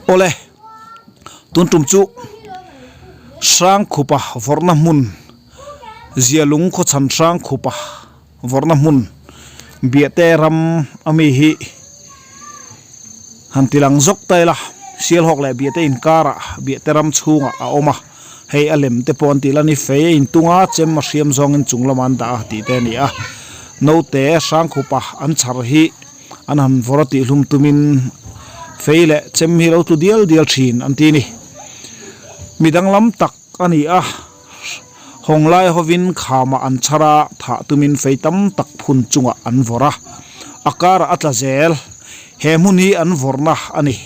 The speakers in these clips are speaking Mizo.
Awle, tun tum chu Hrangkhupa vawrhna hmun Zialung khawchhan Hrangkhupa vawrhna hmun Biahte ram a mi hi han ti lang zawk ta ila, Sialhawk leh Biahte inkarah Biahte ram chhungah a awm a, hei a lem te pawh an tih la ni fei a intung a, chem a hriam zawngin chung lamah an dah a tih te a ni a, naute Hrangkhupa an chhar hi an han vawrh a tihhlum tumin fei leh chem hi lo tlu dial dial thin an ti a ni. Mi danglam tak a ni a, hawng lai hovin khamah an chhar a, thah tumin fei tam tak phun chungah an vawrh a, a karah a tla zel. He hmun hi an vawrhna a ni.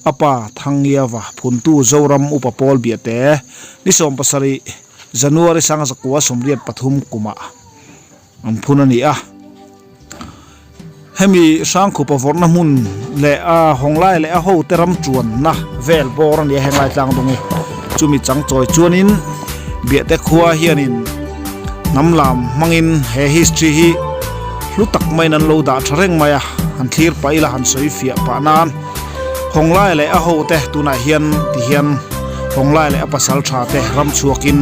A pa Thangiava phuntu Zoram Upa Paul Biate ni 17 January 1983 kumah An phun a ni a. Hemi Hrangkhupa vawrhna hmun leh a hawnglai leh a hote ram chuanna vel bawr a ni a henglai tlang dawng hi. Chumi chang chawi chuanin Biahte khua hianin hnam lam hmangin he history hi hlu tak maiin an lo dah tha reng mai a, han thlir pah ila han sawi fiah pah nan hawnglai leh a hote tunah hian tihian hawnglai leh a pasal tha te ram chhuakin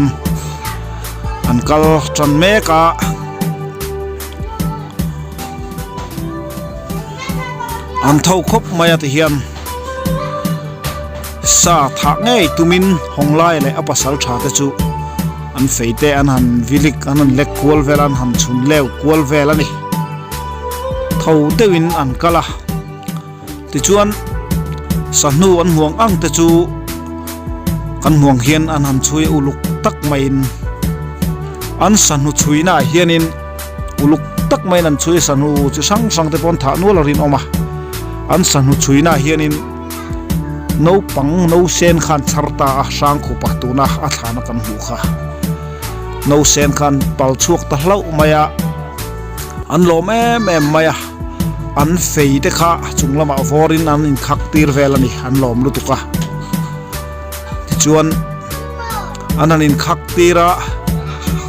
An kal tan mek a. An tho khawp mai a tihian sa thah ngei tumin Hawnglai leh a pasal tha te chu an fei te an han vilik an han lek kual vel a an han chhun leu kual vel a ni. Tho deuhin an kal a tichuan sahnu an hmuang ang te chu kan hmuang hian an han chhui uluk tak maiin an sahnu chhuina ah hianin uluk tak maiin an chhui sahnu chi hrang hrang te pawh an thah nual a rinawm a an sahnu chhuina ah hianin naupang no sen khan chhar ta a hrang khupa tuna a thlana kan hmuh kha no sen khan pal chhuak ta hlauh mai a an lawm em em mai a. An fei te kha chung lamah vawrin an inkhak tir vel a ni, an lawm lutuk a. Tichuan an han inkhak tir a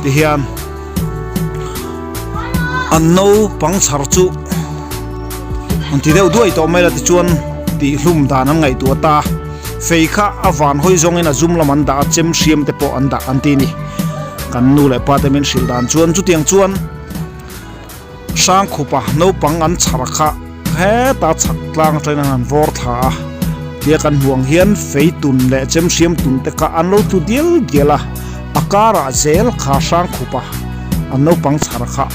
tihian an naupang chhar chu an ti deuh duai tawh mai la tichuan tihhlum dan an ngaihtuah ta. Fei kha a van hawi zawngin a zum lam an dah a, chem hriam te pawh an dah an ti a ni. Kan nu leh pa te min hrilh dan chuan chutiang chuan. Hrangkhupa naupang an chhar kha heta chhak tlang atangin an han vawr thla a, tia kan hmuh ang hian fei tun leh chem hriam tun te kha an lo tlu dial dial a, a karah zel kha Hrangkhupa an naupang chhar kha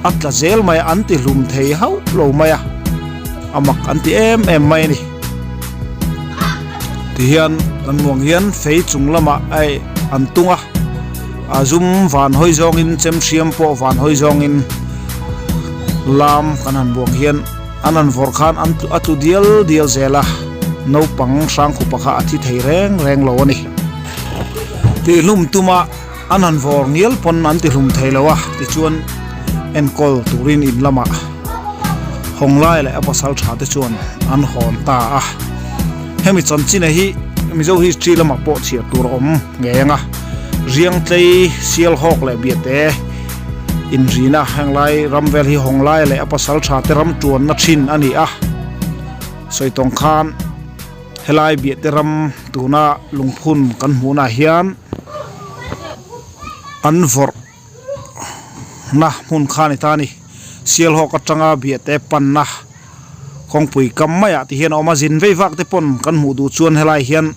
a tla zel mai a, an ti hlum thei hauh lo mai a, a mak an ti em em mai a ni. Tihian kan hmuh ang hian fei chung lamah ei an tung a. A zum van hawi zawngin chem hriam pawh van hawi zawngin lam kan han buang hian an han vawrh khan an a tlu dial dial zel a, naupang hrangkhupa kha a thi thei reng reng lo a ni. Tihhlum tuma an han vawr ngial pawn an tihlum thei lo a, tichuan enkawl turin in lamah Hawnglai leh a pasal tha te chuan an hawn ta a. Hemi chanchin hi Mizo history lamah pawh chhiar tur a awm ngei ang a, Riangtlei, Sialhawk leh Biate inrina henglai ram vel hi Hawnglai leh a pasal tha te ram tuanna thin a ni a. Sawi tawng khan helai Biate ram tuna lungphun kan hmuhnah hian an vawrh na hmun kha a ni ta a ni. Sialhawk atanga Biate panna kawngpui kam maiah ti hian a awm a, zin vei vak te pawn kan hmuh duh chuan helai hian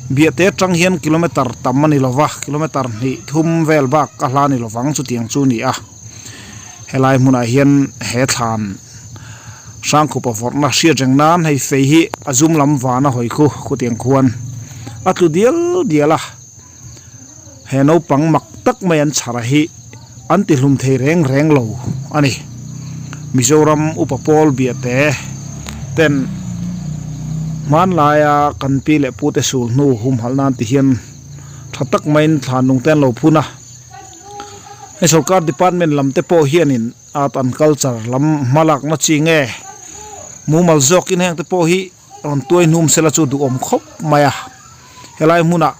Biate atang hian kilometer tam a ni lo va, kilometer hnih thum vel bak a hla a ni lo vang chutiang chu a ni a. Helai hmunah hian he thlan Hrangkhupa vawrhna hriat reng nan hei fei hi a zum lam van a hawi khu khutiang khuan a tlu dial dial a. He naupang mak tak mai an chhar hi an ti hlum thei reng reng lo a ni. Mizoram upa pawl biate ten hmanlaia kan pi leh pute sul hnu humhalh nan ti hian tha tak maiin thlan lung te an lo phun a. Hei sorkar department lam te pawh hianin art and culture lam hmalakna chi nge mumal zawkin heng te pawh hi Rawn tuai hnum sela chu duhawm khawp mai a, helai hmunah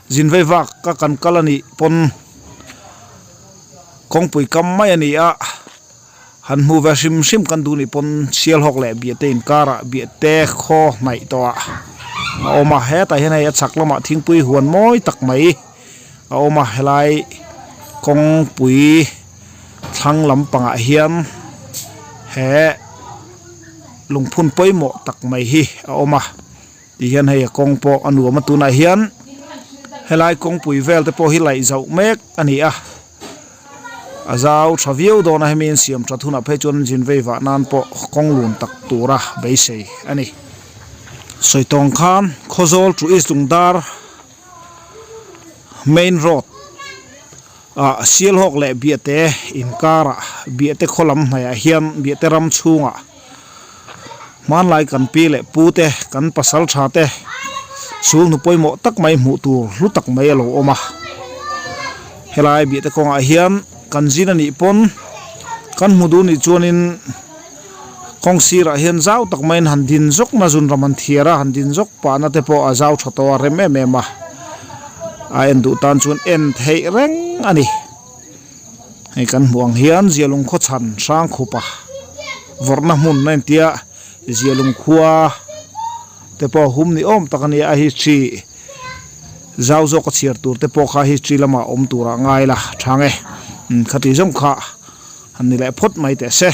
zin vei vak ka kan kal a nih pawn kawngpui kam mai a ni a, Han hmuh ve hrim hrim kan duh nih pawn Sialhawk leh Biate inkarah Biate khaw hnaih tawhah a awm a, hetah hian hei a chhak lamah thingpui huan mawi tak mai a awm a, helai kawngpui thlang lampangah hian he lungphun pawimawh tak mai hi a awm a. Ti hian hei a kawng pawh a nuam a tunah hian helai kawngpui vel te pawh hi laih zauh mek a ni a a zau tha viau dawn a hemi an siam that hunah phei chuan zin vei vah nan pawh kawng lun tak tura beisei a ni. Sawi tawng khan Khawzawl to East Lungdar main road ah Sialhawk leh Biate inkarah Biate khaw lam hnaihah hian Biate ram chhungah Hmanlai kan pi leh pu te, kan pasal tha te sul hnu pawimawh tak mai hmuh tur hlu tak mai a lo awm a. Helai biahte kawngah hian kan zin a nih pawn kan hmu duh nih chuanin kawng sirah hian zau tak maiin han din zawk na zun ram han thiar a, han din zawk pahna te pawh a zau tha tawh a rem em em a. A en duh tan chuan en theih reng a ni. Hei kan hmuh ang hian Zialung khaw chhan Hrangkhupa vawrhna hmun a intia Zialung khua te pawh hum ni awm tak a nia a history zau zawk a chhiar tur te pawh kha history lamah awm turah ngai la thang e khati zawng kha han ni leh phawt mai teh se.